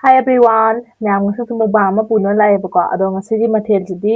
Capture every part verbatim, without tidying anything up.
Hi everyone, ꯃꯌꯥꯝ ꯉꯁꯤꯁꯨ mukbang ꯑꯃ ꯄꯨꯗꯨꯅ ꯂꯥꯛꯑꯦꯕꯀꯣ꯫ ꯑꯗꯣ ꯉꯁꯤꯒꯤ ꯃꯊꯦꯜꯁꯤꯗꯤ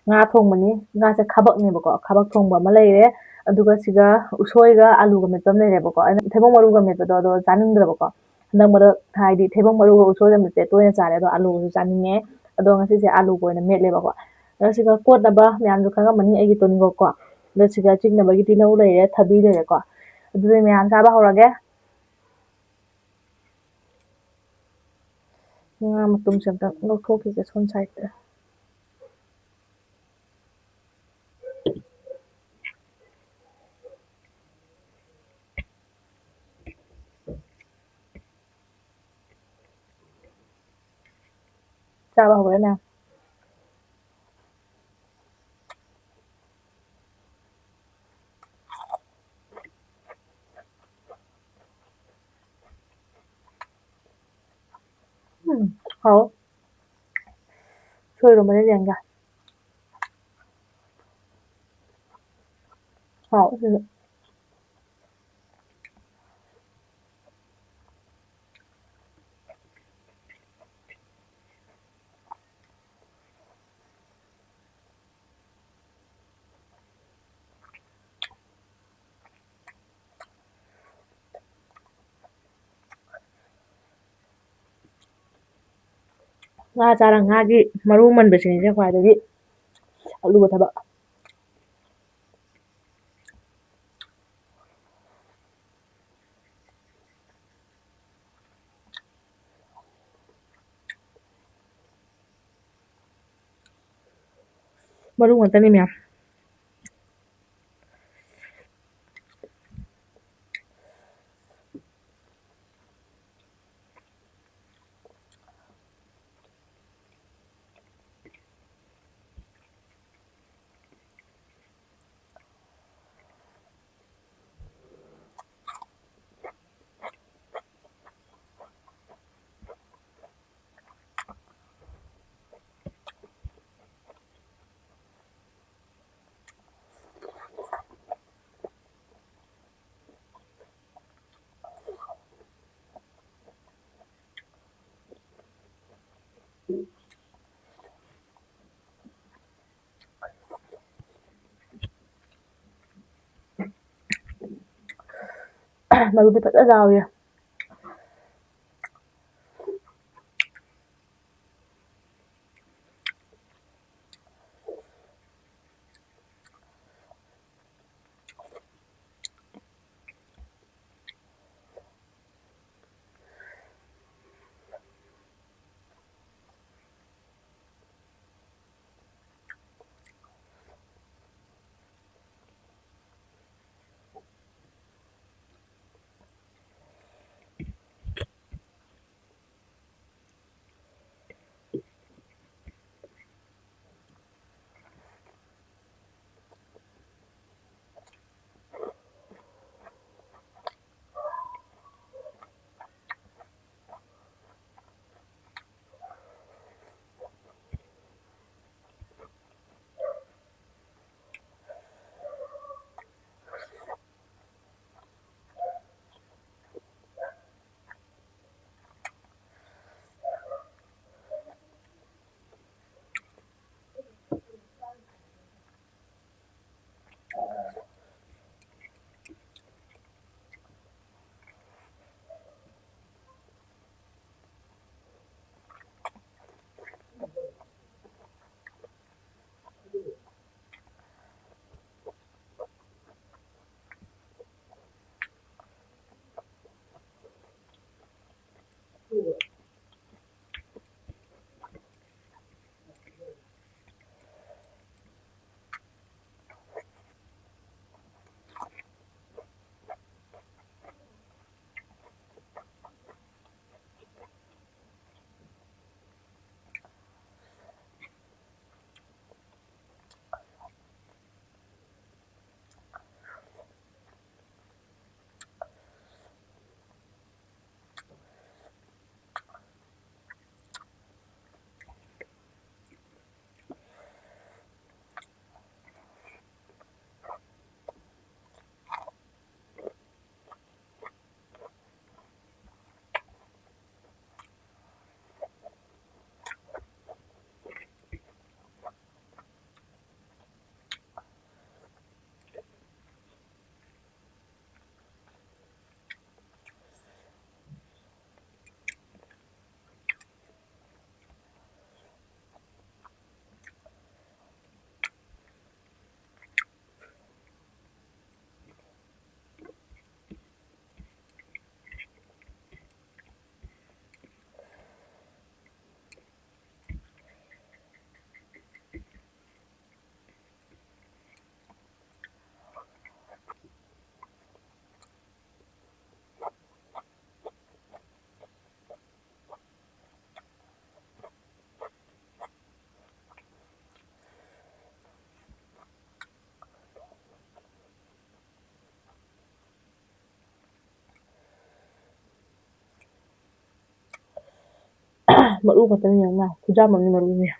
ꯉꯥ ꯊꯣꯡꯕꯅꯤ꯫ ꯉꯥꯁꯦ ꯈꯕꯛꯅꯦꯕꯀꯣ, ꯈꯕꯛ ꯊꯣꯡꯕ ꯑꯃ ꯂꯩꯔꯦ, ꯑꯗꯨꯒ ꯁꯤꯒ ꯎꯁꯣꯏꯒ ꯑꯂꯨꯒ ꯃꯦꯠꯄ ꯑꯃ ꯂꯩꯔꯦꯕꯀꯣ꯫ ꯑꯩꯅ ꯊꯩꯕꯣꯡ ꯃꯔꯨꯒ ꯃꯦꯠꯄꯗꯣ ꯑꯗꯣ ꯆꯥꯅꯤꯡꯗ꯭ꯔꯕꯀꯣ꯫ ꯍꯟꯗꯛ ꯃꯔꯛ ꯍꯥꯏꯗꯤ ꯊꯩꯕꯣꯡ ꯃꯔꯨꯒ ꯎꯁꯣꯏꯒ ꯃꯦꯠꯄꯁꯦ ꯇꯣꯏꯅ ꯆꯥꯔꯦ, ꯑꯗꯣ ꯑꯂꯨꯒꯁꯨ ꯆꯥꯅꯤꯡꯉꯦ꯫ ꯑꯗꯣ ꯉꯁꯤꯁꯦ ꯑꯂꯨꯒ ꯑꯣꯏꯅ ꯃꯦꯠꯂꯦꯕꯀꯣ꯫ ꯑꯗꯣ ꯁꯤꯒ ꯀꯣꯠꯅꯕ ꯃꯌꯥꯝꯁꯨ ꯈꯪꯉꯝꯃꯅꯤ ꯑꯩꯒꯤ ꯇꯣꯅꯤꯡꯈꯣꯛꯀꯣ꯫ ꯑꯗꯣ ꯁꯤꯒ ꯆꯤꯛꯅꯕꯒꯤ ꯇꯤꯜꯍꯧ ꯂꯩꯔꯦ, ꯊꯕꯤ ꯂꯩꯔꯦꯀꯣ꯫ ꯑꯗꯨꯗꯤ ꯃꯌꯥꯝ ꯆꯥꯕ ꯍꯧꯔꯒꯦ꯫ ꯉꯥ ꯃꯇꯨꯝꯁꯦ ꯑꯝꯇ ꯂꯧꯊꯣꯛꯈꯤꯒꯦ ꯁꯣꯝ ꯁꯥꯏꯠꯇ꯫ ꯆꯥꯕ ꯍꯧꯔꯦ ꯃꯌꯥꯝ꯫ ꯎꯝ, ꯍꯥꯎ꯫ ꯁꯣꯏꯔꯨꯝꯕꯅꯦ ꯌꯦꯡꯒꯦ꯫ ꯍꯥꯎ, ꯁꯤꯁꯨ꯫ ꯉꯥ ꯆꯥꯔ ꯉꯥꯒꯤ ꯃꯔꯨ ꯃꯟꯕꯁꯤꯅꯤꯁꯦ ꯈ꯭ꯋꯥꯏꯗꯒꯤ ꯑꯂꯨꯕ ꯊꯕꯛ꯫ ꯃꯔꯨ ꯉꯥꯛꯇꯅꯤ ꯃꯌꯥꯝ꯫ ꯃꯔꯨꯗꯤ ꯐꯖꯅ ꯆꯥꯎꯋꯦ꯫ ꯃꯔꯨ ꯈꯛꯇꯅꯤ ꯌꯦꯡꯉꯨ ꯃꯌꯥꯝ, ꯈꯨꯖꯥꯝ ꯑꯃꯅꯤ ꯃꯔꯨ ꯃꯌꯥꯝ꯫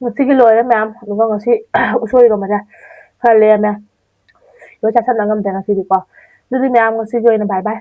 ꯉꯁꯤꯒꯤ ꯂꯣꯏꯔꯦ ꯃꯌꯥꯝ꯫ ꯑꯗꯨꯒ ꯉꯁꯤ ꯎꯁꯣꯏ ꯏꯔꯣꯝꯕꯁꯦ ꯈꯔ ꯂꯦꯝꯃꯦ꯫ ꯂꯣꯏ ꯆꯥꯁꯟꯕ ꯉꯝꯗ꯭ꯔꯦ ꯉꯁꯤꯗꯤꯀꯣ꯫ ꯑꯗꯨꯗꯤ ꯃꯌꯥꯝ, ꯉꯁꯤꯒꯤ ꯑꯣꯏꯅ bye bye꯫